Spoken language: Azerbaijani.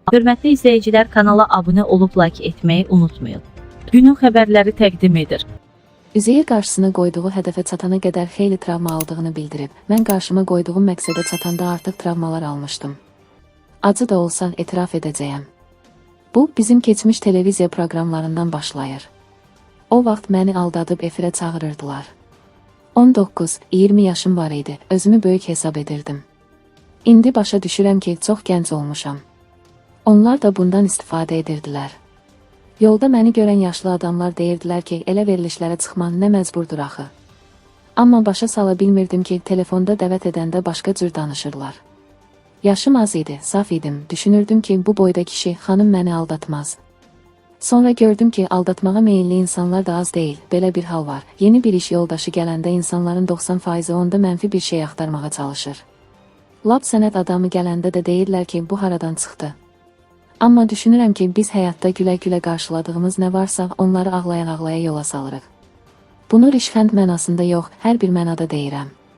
Hörmətli izləyicilər, kanala abunə olub like etməyi unutmayın. Günün xəbərləri təqdim edir. Üzeyir qarşısına qoyduğu hədəfə çatana qədər xeyli travma aldığını bildirib. Mən qarşıma qoyduğum məqsədə çatanda artıq travmalar almışdım. Acı da olsa etiraf edəcəyəm. Bu, bizim keçmiş televiziya proqramlarından başlayır. O vaxt məni aldadıb efirə çağırırdılar. 19-20 yaşım var idi. Özümü böyük hesab edirdim. İndi başa düşürəm ki, çox gənc olmuşam. Onlar da bundan istifadə edirdilər. Yolda məni görən yaşlı adamlar deyirdilər ki, elə verilişlərə çıxman nə məcburdur axı. Amma başa sala bilmirdim ki, telefonda dəvət edəndə başqa cür danışırlar. Yaşım az idi, saf idim. Düşünürdüm ki, bu boyda kişi, xanım məni aldatmaz. Sonra gördüm ki, aldatmağa meyilli insanlar da az deyil. Belə bir hal var. Yeni bir iş yoldaşı gələndə insanların 90%-i onda mənfi bir şey axtarmağa çalışır. Lap sənət adamı gələndə də deyirlər ki, bu haradan çıxdı. Amma düşünürəm ki, biz həyatda gülə-gülə qarşıladığımız nə varsa, onları ağlaya-ağlaya yola salırıq. Bunu rişxənd mənasında yox, hər bir mənada deyirəm.